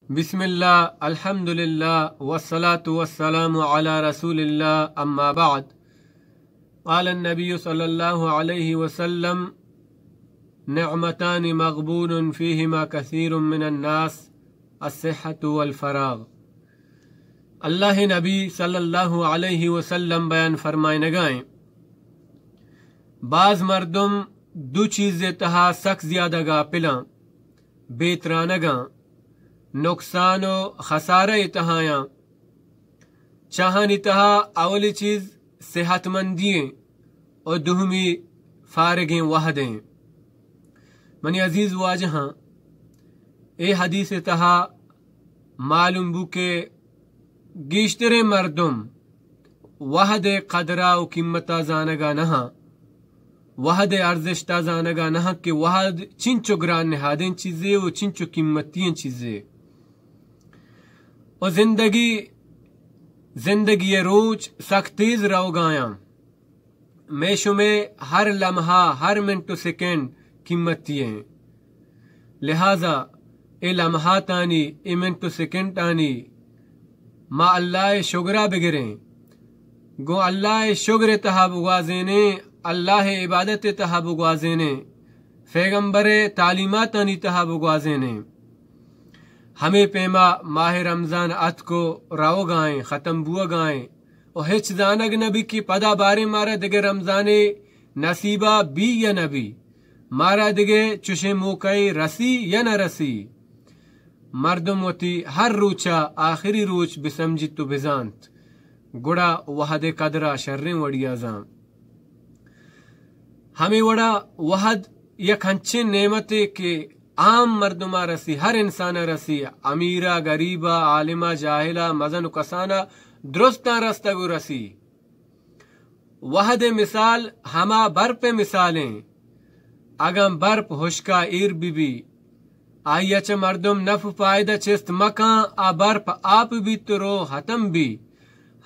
بسم الله، الحمد لله، والصلاة والسلام على رسول الله، أما بعد. قال النبي صلى الله عليه وسلم: نعمتان مغبون فيهما كثير من الناس، الصحة والفراغ. اللہ نبی صلی اللہ علیہ وسلم بیان فرمائنگائیں، باز مردم دو چیز تہا سک زیادہ غافلاں، بے ترانگاں، نقصان و خسارہ تہایاں۔ چاہانی تہا اولی چیز صحت مندی ایں و دومی فارغیں وہد ایں۔ منی عزیز واجہاں، اے حدیث تہا معلوم بو کہ گیشتریں مردم وہد قدرا و قیمتا زانگا نہاں، وہد ارزشتا زانگا نہاں کہ وہد چنچو گران نہادیں چیزے و چنچو قیمتی ایں چیزے۔ و زندگی، زندگی روچ سک تیز روگایاں۔ مئے شمئے ہر لمحہ، ہر منٹ و سیکنڈ قیمتی ایں۔ لہذا اے لمحاتانی، اے منٹ و سیکنڈانی ما اللہ شگرا بگریں، گوں اللہ شگر تہا بگوازینیں، اللہ عبادت تہا بگوازینیں، پیغمبر تعلیماتانی تہا بگوازینیں۔ ہمے پیما ماہ رمضان اتک و روگائیں، ختم بوگائیں، و ہچ زانگ نہ بی کہ پدا باریں مارا دگہ رمضانے نصیبا بی یا نہ بی، مارا دگہ چشیں موقعے رسی یا نہ رسی۔ مردم وتی ہر روچا آخری روچ بسمجیت و بزانت، گڑا وہد قدرا شریں وڑیا زان۔ ہمے وڑا وہد یک ہنچیں نعمتے کہ عام مردما رسی، ہر انسانا رسی، امیرا، غریبا، عالما، جاہلا، مزن و کسانا، درستاں رستگ و رسی۔ وہد مثال ہما برپ مثالیں۔ اگاں برپ ہشکا ایر بی بی، آئیا چہ مردم نف و فائدہ چست مکاں، آ برپ آپ بیت و رو ختم بی۔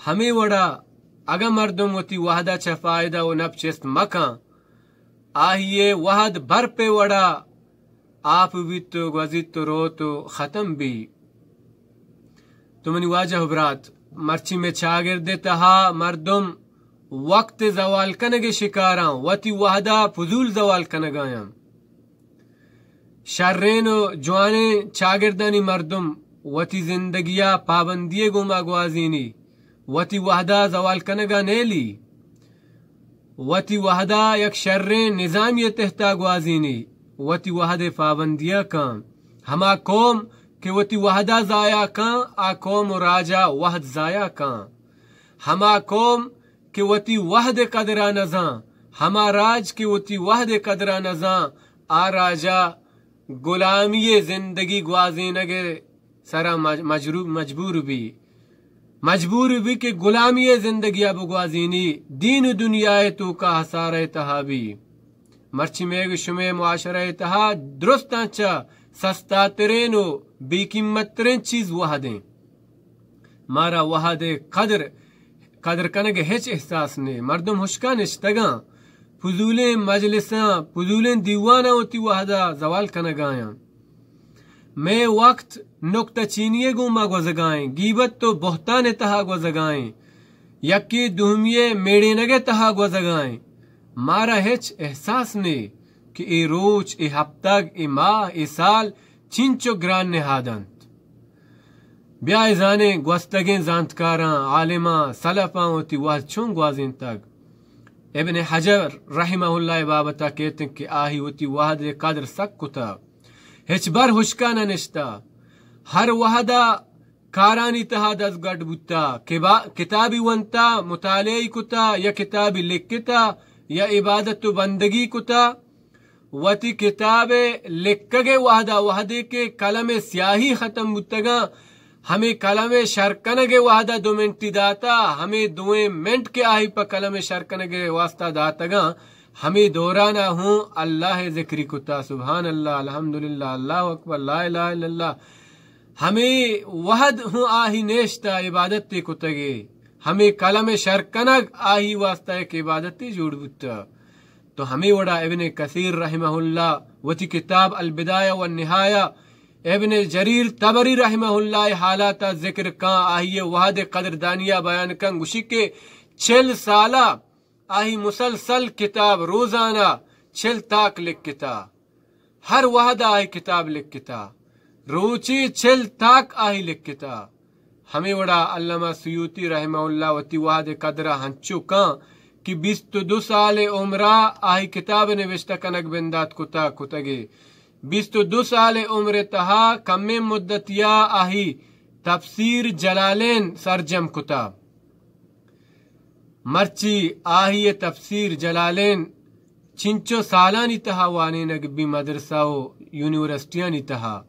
ہمے وڑا اگاں مردم وتی وہدا چہ فائدہ و نپ چست مکاں، آہیئے وہد برپے وڑا آپ بیت و گوزیت و روت و ختم بی۔ تو منی واجہ و برات، مرچی مئے چاگردے تہا مردم وقت زوال کنگے شکاراں، وتی وہدا فضول زوال کنگایاں۔ شرین و جوانین چاگردانی مردم وتی زندگیا پابندیے گوما گوازینی، وتی وہدا زوال کنگا نیلی۔ وتی وہدا یک شریں نظامی تحتا گوازینی، وتی وہد پابندیا کاں۔ ہما قوم کہ وتی وہدا ضائع کاں، آ قوم و راجا وہد ضائع کاں۔ ہما قوم کہ وتی وہد قدرا نزاں، ہما راج کہ وتی وہد قدرا نزاں، آ راجا غلامی زندگی گوازینگ سرا مج-، مجرو-، مجبور بی، مجبور بی کہ غلامی زندگیا بگوازینی، دین و دنیا توکا ہسارہ تہا بی۔ مرچی مئے شمئے معاشرہ تہا درستاں چہ سستاترین و بے قیمت ترین چیز وہدیں۔ مارا وہد قدر، قدر کنگ ہچ احساس نے۔ مردم ہشکا نشتگاں، فضولیں مجلساں، فضولیں دیواناں وتی وہدا زوال کنگایاں۔ مئے وقت نکتہ چینی گوما گوزگائیں، گیبت و بہتان تہا گوزگائیں، یکی دومی میڑینگ تہا گوزگائیں۔ مارا ہچ احساس نے کہ اے روچ، اے ہپتگ، اے ماہ، اے سال چینچو گران نہاد انت۔ بیا اے زانیں گوستگیں زانتکاراں، عالماں، سلفاں وتی وہد چون گوازینتگ۔ ابن حجر رحمہ اللہ بابتا کہتیں کہ آہی وتی وہد قدر سک کتا، ہچبر ہشکا نہ نشتا، ہر وہدا کارانی تہا دزگٹ بوتا، کبا-، کتابی ونتا، مطالعہ کتا یا کتابی لکھتا یا عبادت و بندگی کتا۔ وتی کتاب ء لکگ ء وہدا، وہدے کہ قلم ء سیاہی ختم بوتگاں، ہمے قلم ء شر کنگ ء وہدا دو منٹی داتا، ہمے دوئیں منٹ کہ آہی پہ قلم ء شر کنگ ء واسطہ داتگاں، ہمے دورانا ہوں اللہ ء ذکری کتا، سبحان اللہ، الحمدللہ، اللہ اکبر، لا الہ الا اللہ۔ ہمے وہد ہوں آہی نیشتا عبادت ء کتگے، ہمے قلم ء شر کنگ آہی واسطہ یک عبادتے جوڑ بوتا۔ تو ہمے وڑا ابن کثیر رحمہ اللہ وتی کتاب البدایہ و النہایہ ابن جریر طبری رحمہ اللہ حالاتا ذکر کاں، آہی وہد قدردانیا بیان کاں، گوشی کہ چل سالا آہی مسلسل کتاب، روزانہ چل تاک لکھتا، ہر وہد آہی کتاب لکھتا، روچی چل تاک آہی لکھتا۔ ہمے وڑا علامہ سیوطی رحمہ اللہ وتی وہد قدرا ہنچو کاں کہ بیست و دو سال عمرا آہی کتاب نوشتہ کنگ بندات کتا کتگے۔ بیست و دو سال عمر تہا کمیں مدتیا آہی تفسیر جلالین سرجم کتا۔ مرچی آہی تفسیر جلالین چنچو سالانی تہا وانینگ بی مدرسہ و یونیورسٹیانی تہا۔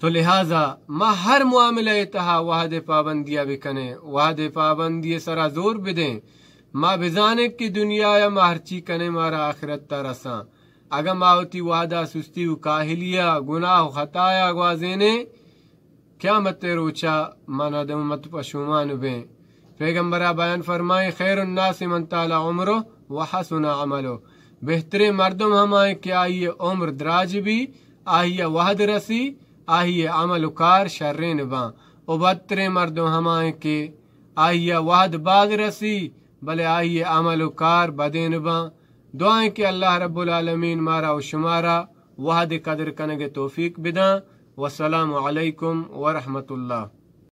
تو لہذا ما ہر معاملہ تہا وہد پابندیا بکنیں، وہد پابندی سرا زور بدیں۔ ما بزانیں کہ دنیا یا ما ہرچی کنیں مارا آخرت تا رساں۔ اگاں ما وتی وہدا سستی و کاہلیا، گناہ و خطایا گوازینیں، قیامت روچا ما ندامت پشومان بیں۔ پیغمبرا بیان فرمائیں، خیر الناس من طال عمره وحسن عمله۔ بہتریں مردم ہمائیں کہ آئی عمر دراج بی، آئی وہد رسی، آئی عمل و کار شرین باں۔ و بدتریں مردم ہمائیں کہ آئی وہد باز رسی، بلے آئی عمل و کار بدین باں۔ دعائیں کہ اللہ رب العالمین مارا و شمارا وہد قدر کنگ توفیق بداں۔ والسلام علیکم ورحمۃ اللہ۔